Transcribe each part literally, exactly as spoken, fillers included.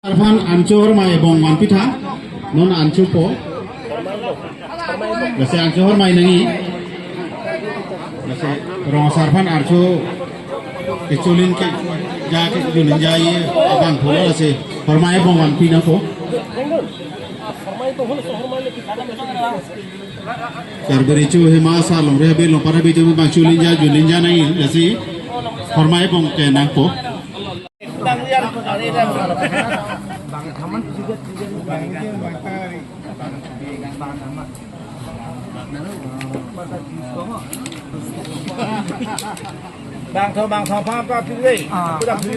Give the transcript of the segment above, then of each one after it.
Sarphan anchor mai bong man pitha, non anchor po. Lasi anchor mai nangji. Lasi rong sarphan anchor kecholin ke ja ke junin ja ye abang pho lasi hormai bong man pina po. Karbi recho hima asar longri habe longpar habe cho bang cholin ja junin ja nangji lasi hormai bong ke nangpo. Bang tho, bang tho, pha, pha, phi, phi. Kuda phi.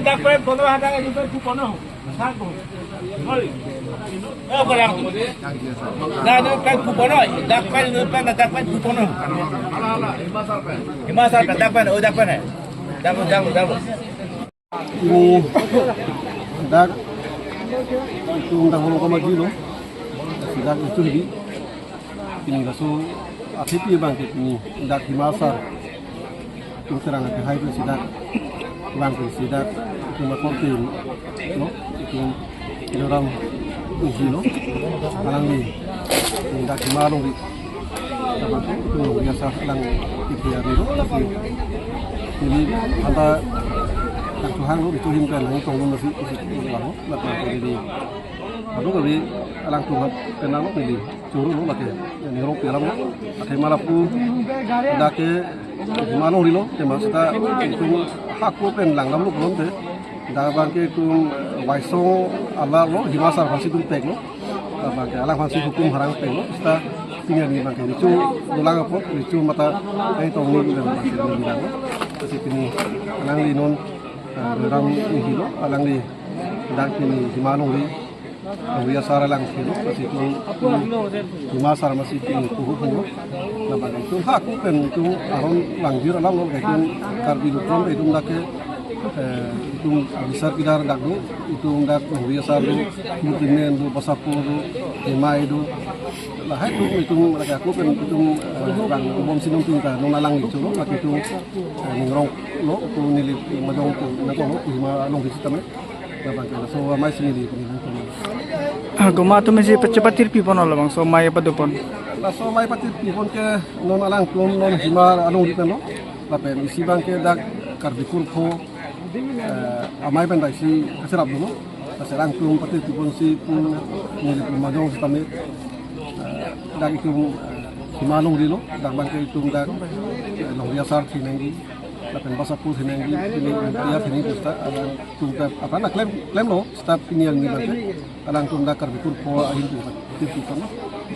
Dak pen kono ada itu pen kono. Dak pen kupono, dak pen, dak pen, dak pen kupono. Hima asar pen, dak pen, oh, dak pen, eh. Dak pen, dak pen, dak pen. Ini dak itu undang holo koma gilo. Dak itu di. Ini laso athepi abang ke ini dak hima asar. Tum terang ke hai pen si dak, bang pen si dak, tum akorte, no, tum Iloram Inghi lo, alangli, tum dak hima alongri, tum longri asar alang ipi ari lo, ini anta dak Tuhan lo, itu him kan, ini tong lo nasi, nasi, nasi, nasi, nasi, nasi, nasi, Aduh, kami alangtum kenal lo ini. Choro lo lake. Ini rong pialam lo. Akhai malapu. Dak ke hima alongri lo. Tema seta itum hako pen langdam lo pulote. Dak abang ke itum, eh, Waisong alar lo. Hima asar aphansi itum pek lo. Abang ke alangphansi hukum harang pek lo. Seta pini arni abang ke richo dolang apot. Richo mata ai tong ni abang ke dolang lo. Lasi pini alangli non, eh, Iloram Inghi lo. Alangli dak pini hima alongri, longri asar alang si lo, lasi itum hima asar masi itum kuhu kuhu. Lapen itum hako pen itum aron langjir alam lo, itum Karbi Lukron itum dak ke, eh, itum bisar kidar dak do, itum dak longri asar do, mutimen do, basapur do, himai do. Lahai itum, itum dak hako pen itum, eh, bang bom sinum tingka non alangli choro, lake itum, eh, Ningrong lo, itum Nilip Majong itum, nangkok lo, hima alongri sitame. Labang ke laso amei si neli pini nangkok. Ah, komat atum si pache patirpi pon labangso amei padopon. Laso amei patirpi pon ke non alangtum non hima alongri pen lo. Lapen isi abang ke dak Karbi Kurpho, eh, amei pen dak isi kacherap dolo. Lasi alangtum patirpi ponsi pu neli pu Majong sitame, eh, dak itum, eh, hima alongri lo. Dak abang ke itum dak, eh, longri asar thi nangji. Lapen basapur thi nangji, pini dia thi nangji seta alangtum ta aphan klem, klem lo, seta pini arni abang ke alangtum dak Karbi Kurpho ahin tu tirpi pon.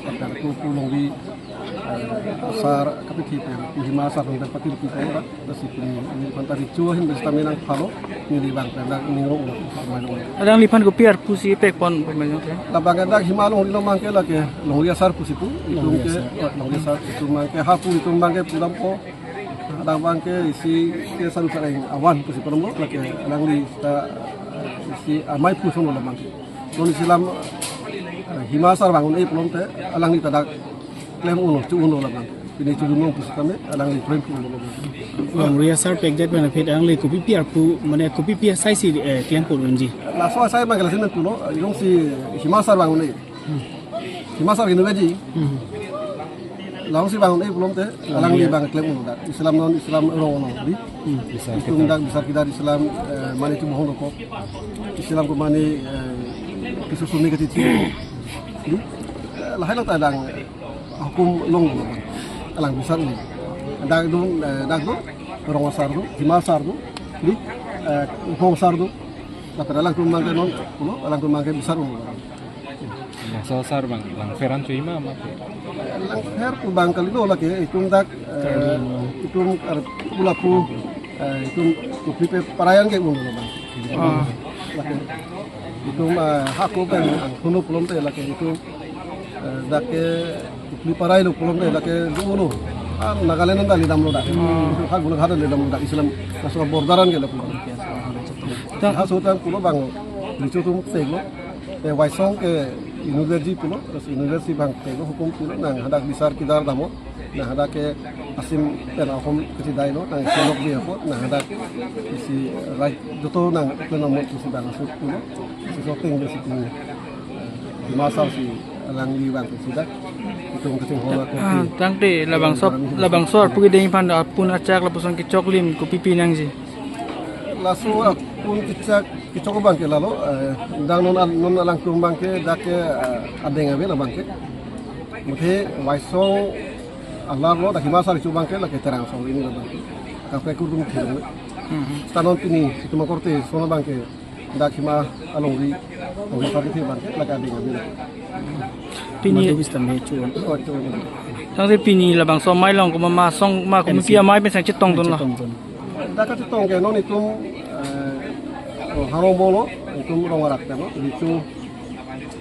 Lapen Kurpho longri, eh, asar kapithi pen, hima asar pen patirpi pon dak. Lasi pini, neliphan ta richo ahin sitame nangpha lo, neli abang pen dak Ningrong lo, Majong lo. Alangliphan kopi arpu si pek pon, Majong ke? Labang ke dak hima alongri lo abang ke lake longri asar pusi pu, itum ke, longri asar. Eh, longri asar, itum abang ke hapu itum abang ke pudam po. Dak abang ke isi ke san sareng awan pusi pudam lo, lake alangli ta isi amei pu son lo abang ke. Non isi alam, eh, hima asar vang un-e pulote, alangli ta dak klem un-o, cho un-o labang. Pini cho un-o pusitame, alangli klem un-o labang. Longri asar pekdet pen aphi alangli kopipi arpu, mane kopipi asai si, eh, klem pon unji. Laso asai abang ke lasi nangpulo, jongsi hima asar vang un-e. Hima asar ke nu gaji. Hmm. Laso si vang un-e pulote, alangli abang klem un-o dak. Isi alam non, isi alam rong un-o, di. Hmm. Itum dak bisar kidar isi alam, eh, mane itum bohong dokok. Isi alam ke mane, eh, kisu sumi ke titi. Di. Eh, lahai lo ta dang, eh, hukum long lo. Alang bisar un-o. Dak do, eh, dak do, Rong asar do, Hima asar do, di, eh, Hong asar do. Lapen alangtum abangke non pulo, alangtum abangke bisar ulo. Laso asar abang, langpher an chui ma ma ke? Langpher pu abang kalilo lake, itum dak, eh, itum ar-, pula pu, eh, itum Kuplipe Parai an ke ulo abang. Ah. Lake, itum, eh, hako pen angkhuno pulote lake itum, eh, dak ke Kupli Parai lo pulote lake dolo. Ah, Nagaland an ta ledamlo dak. Hmm. Itum hak guna hada ledamlo dak Islam. Laso border an ke lapu. Ta- Laso tang pulo abang. Recho atum teglo. Eh, Waisong ke university pulo, terus university abang teglo hukum pulo, nang hadak bisar kidar damlo, nang hadak ke Assam pen ahom kachedai lo, nang selok bi apot, nang hadak isi rai joto nang pen amot isi abang asut pulo, isi shooting bi isi pini. Hima asar si alangli abang si dak, itum kachinghon ako. Ah, tangte labangso, labangso arpu kedeng aphan apun achak lapuson kechoklim kopi pi nangji? Laso apun kechak kechok abangke lalo, eh, dak non al-, non alangtum abangke dak ke, eh, adeng ave labangke. Muthe Waisong alar lo dak Hima asar recho abangke lake Terang asong ini labangke. Kaprek kurdum thir. Hmm. Seta non pini itum akorte ason abangke dak Hima alongri, alongri asar kethe abangke lake adeng ave. Pini Madu bistam he chuan. Oh, chuan. Tangte pini labangso amei along komat ma asong ma komat N C. Pi amei pen sang chetongdunlo? Chetongdun. Dak kachetong ke non itum, eh, oh, Harong Bolo, itum Rong arak temo, itum,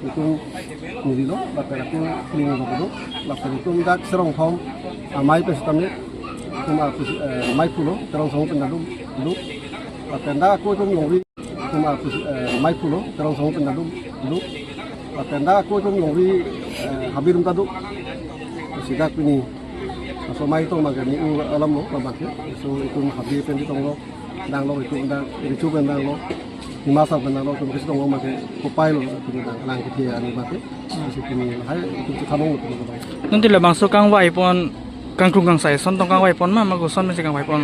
itum nililo, lapen itum kling lo, lapen itum dak Serong Thom amei pen setame, itum a, eh, amei pulo, Terang asong pen dadu, dadu. Lapen dak ako itum longri, itum a, eh, amei pulo, Terang asong pen dadu, dadu. Lapen dak ako itum longri, eh, habe atum ta do. Si dak pini laso amei tong abangke ne-u alam lo labangke. So itum habe pen chetonglo, danglo itum dak recho pen danglo, Hima asar pen danglo, itum kachetonglo abangke kopai lo itum dang alang kethe ani abangke. Si pini lahai itum chethanong lo itum abangke. Nonte labangso kangvai pon, kangkrung kangsai ason tong kangvai pon ma, ma koson mesi kangvai pon?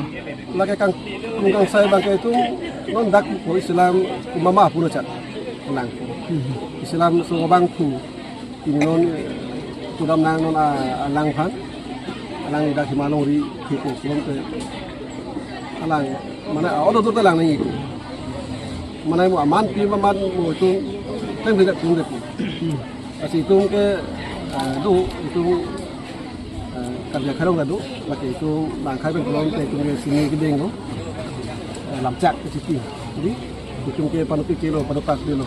Lake kangkrung kangsai abangke itum non dak ko Islam mama apun achak lang. Islam so abang thu. Pini non, eh, kudam nang non, ah, alang aphan. Alang dak Hima alongri kipu pulote. Alang, mane, ah, odo dur ta lang nangji. Mane mo aman pi aman mo itum, teng beda tum de pu. Lasi itum ke, ah, do, itum, ah, Karbi Anglong ta do, lake itum nangkhai pen pulote itum ke sini kedeng do. Ah, lamchak ke siti. Jadi, itum ke panopi kilo, panopak kilo.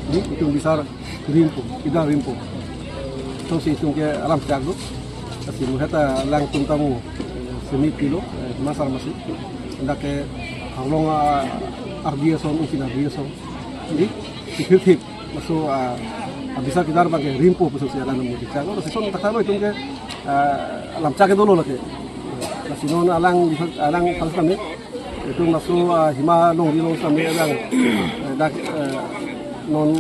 Jadi, itum bisar rimpo, ida rimpo. Tongsi itum ke alamchak do. Lasi muheta alangtum tamo, eh, semi kilo, eh, Hima asar masi. Dak ke Harlong, ah, ardi ason, ukin ardi ason. Jadi, sipil thip. Laso, ah, abisar kidar abangke rimpo pusi alang nang muti chang. Laso son takano itum ke, ah, alamchak ke dolo lake. Lasi non alang, alang pal kami. Itum laso, ah, Hima alongri along setame alang, eh, dak, eh, non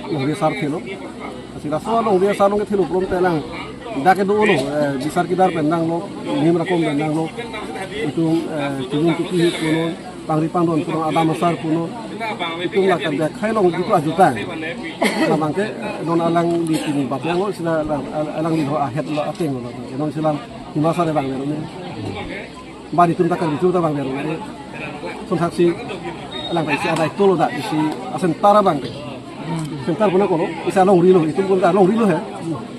longri asar thelo. Lasi laso longri asar along kethelo pulote alang dak kedo lo, eh, bisar kidar pen danglo, nim rakom pen danglo. Itum, eh, chunun chupi punon, pangri pangdon punon, adam asar punon. Itum lakan dak khai long itum ajutang. Labangke non alangli pini bapong lo, sila alang, alangli ho ahet lo ateng lo. Non sila Hima asar abang lo ni. Bani itum ta Karbi atum ta abang biar. Son thaksi alang ta isi adai tolo dak isi asentar abang. Sentar pu nangkoklo, isi alongri lo, itum pun ta alongri lo he.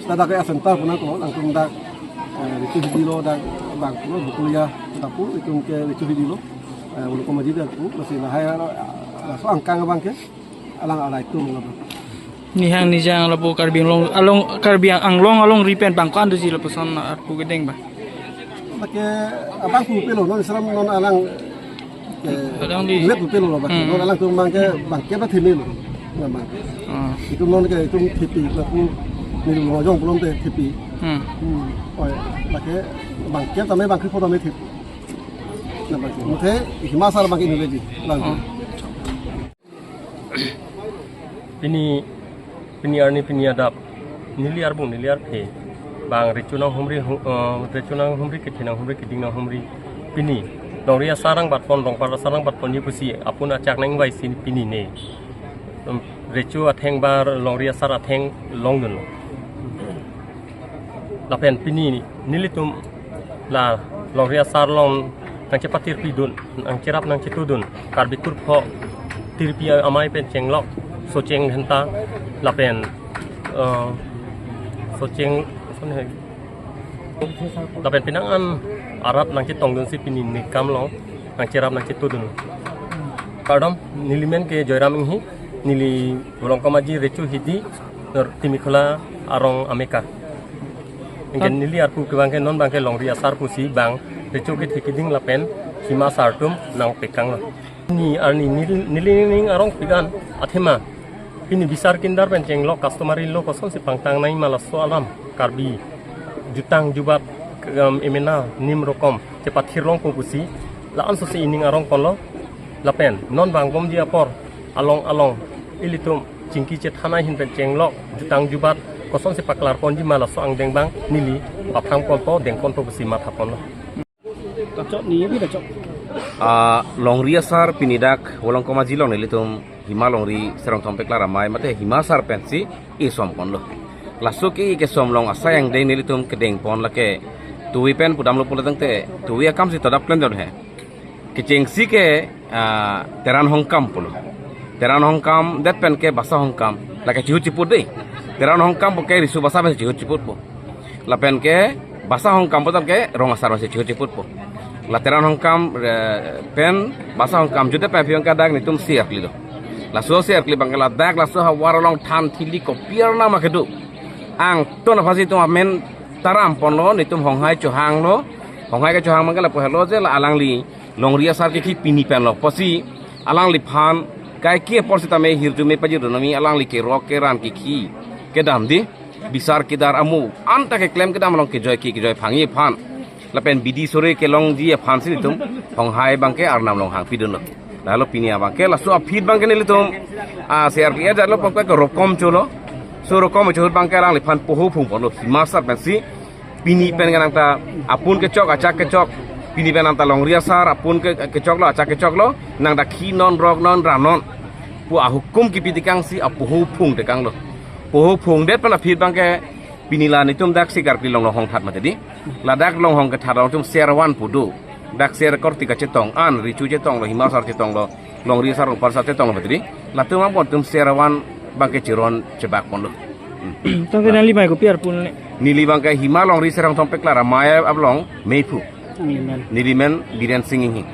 Seta dak asentar pu nangkoklo, alangtum dak, eh, recho hidi lo dak abang pulo, Bukulia dak pu, itum ke recho hidi lo. Eh, ulu komaji dak pu, lasi lahai aro, eh, laso angkang abangke alang adai tolo lo. Nihang nijang lapu Karbi Anglong, along, Karbi Anglong alongri pen bang ko-an doji lapuson arpu kedeng ba? Lake abang pu pelo non Islam non alang, eh, Alangli. Inlet pu pelo lo bang. Hmm. Non alangtum abangke bangke ta theme lo. Nang abang. Ah. Itum non ke itum thepi lapu ni lo jong pulote thepi. Hmm. Hmm. Oi, lake bangke tame bangke pho tame thepi. Nang abang. Muthe Hima asar abangke inut ji. Lang. Ah. Pini, pini arni pini adap, neli arbung neli arphe, bang recho nanghumri hu-, eh, recho nanghumri kethe nanghumri keding nanghumri. Pini longri asar nangbatpon, rongpar asar nangbatponji pusi apun achak nangvaisi pini ne. Em, recho atheng ba longri asar atheng longdunlo. Lapen pini nelitum la Longri asar along nangchepatirpidun, nangcherap nangchetudun Karbi kurpho tirpi amei pen chenglok Socheng Dhenta lapen, eh, Socheng, lapen penang an arat nangchetongdunsi pini ne kam along nangcherap nangchetudun. Kardom, neli men ke Joyram Inghi, neli Volongkom Aji Recho Hidi, Timikhola arong ameka. Anke neli arpu ke abang ke non abang ke longri asar pusi bang recho kethe keding lapen hima asar atum nangpekanglo. Ni arni neli, neli ning arongpik an athema pini bisar kindar pen chenglok customary law kosonsi pangtang nangji ma laso alam Karbi jutang jubat, em, emena nim rokom chepathirlongpo pusi la-an sosi ining arongponlo. Lapen non vangbomji apor along along ilitum chingki chethan ahin pen chenglok jutang jubat kosonsi paklarponji ma laso angdeng abang neli paphrangponpo, dengponpo pusi mathaponlo. Kachok ni bi kachok. Ah, longri asar pini dak Volongkom Aji along nelitum hima longri serong thom peklar amei mate hima asar pensi isomponlo. Laso ke kesom along asai angdeng nelitum kedengpon lake tuvi pen pudamlo pulo tangte tuvi akamsi todap klem jor he. Kechengsi ke, ah, Teran Hongkam pulo. Teran Hongkam det pen ke Basa Hongkam. Lake chihut chiput dei. Teran Hongkam pu ke riso basa pen chihut chiputpo. Lapen ke Basa Hongkam pu tangte rong asar pensi chihut chiputpo. La Teran Hongkam, eh, pen Basa Hongkam jut det pen aphi abang ke dak nelitum si arklilo. Laso si arkli abang ke ladak laso havar along than thili kopi arnam akedo. Angton aphansi itum amen taramponlo, nelitum honghai chohanglo. Honghai kechohang abang ke lapu helo je la alangli longri asar kekhi pini penlo pusi alangliphan kaike apor sitame hirjume pajirjume alangli kerok keran kekhi kedam dei, bisar kidar amu anta keklem kedam along kejoi ke kejoi phangji aphan lapen bidi sore kelongji aphansi nelitum honghai abang ke arnam along hangpidunlo. Lahelo pini abang ke laso aphi abang ke nelitum, ah, C R P F jatlo pokok ke rokom cholo. So rokom cholo abang ke alangliphan poho phungponlo hima asar pensi pini pen ke nangta apun kechok achak kechok, pini pen nangta longri asar apun ke kechoklo achak kechoklo, nangta khi non rok non ra non pu ahukum kipi tekangsi apoho phung tekanglo. Poho phung det pen aphi abang ke pini la nelitum dak si Karbi Anglong along hongthat mate dei. Ladak along hong kethat along atum ser van pu do. Dak ser korti kachetong an, recho chetonglo, hima asar chetonglo, longri asar rong asar chetonglo mate dei. Latum angbong atum ser van abang ke cheron chebakponlo. Hmm. Tangte nangli mei kopi arpu le? Neli abang ke hima longri serong thom peklar amei along meiphu. Neli men? Neli men Biren Sing Inghi.